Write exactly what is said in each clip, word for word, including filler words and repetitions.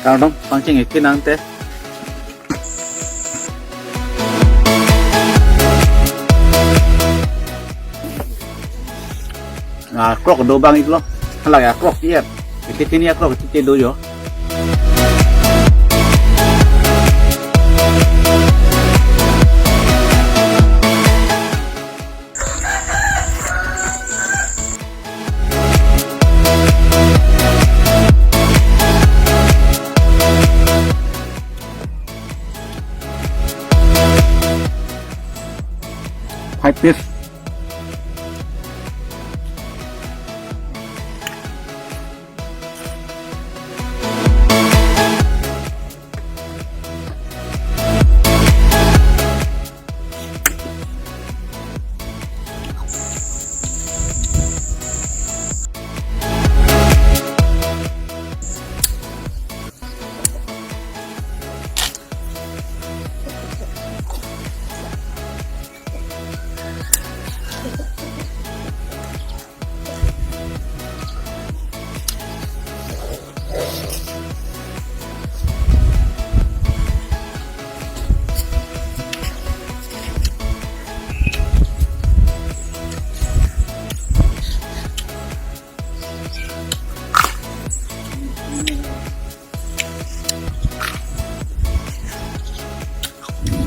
Kardom, pangcheng-ik nang te. Ah, krok do bang-iklo. Hala ya krok tiap. Iti tini ya krok iti do yo. Five piece.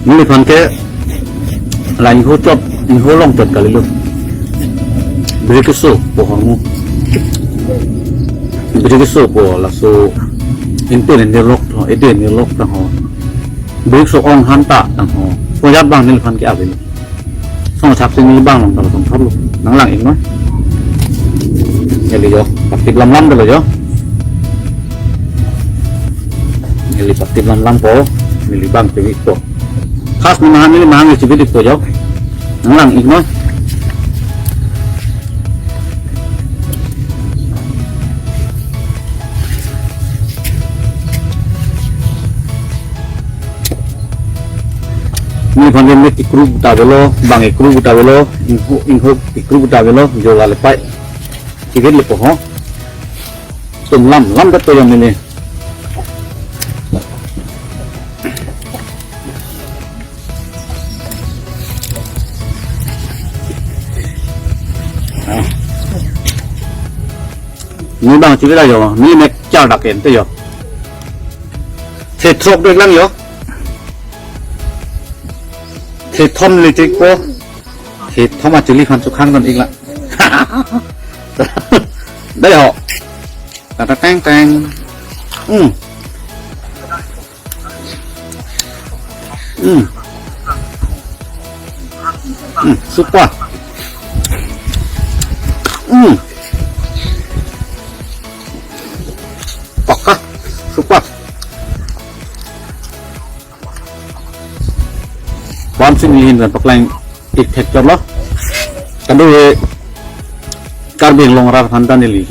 Neliphan ke la ingho chot, ingho along chot kalilo. Biri keso po hormu. Biri keso po laso ingtun inirlok tho, ede inirlok tang ho. Biri keso ong hanta tang ho. Ko jat bang neliphan ke avelo. Song thak si neli bang along talo tong thorlo. Nanglang-ik non. Neli yo, patip lamlam dolo yo. Neli patip lamlam po, neli bang chevik po. Khas ni mahang neli mahang chevik po yo. Nanglang-ik non. Neliphan ke mik kekru ta avelo, bang kekru ta avelo, ingho, ingho kekru ta avelo, jo la lepai. Chevik le po ho. Tum lam, lam dat po yo mene. Ah. Ne bang chevik la yo, ne mek char dak en te yo. Thethrok dek lang yo. Thethom le chik po. Thethom a chili phan sukhang don-ik la. Dai ho. Tata teng teng. Hmm. Hmm. Hmm, super. Hmm. Pakka, super. Bang si neli hin kan paklang-ik thek chotlo. Kado he Karbi Anglong arat aphan ta neli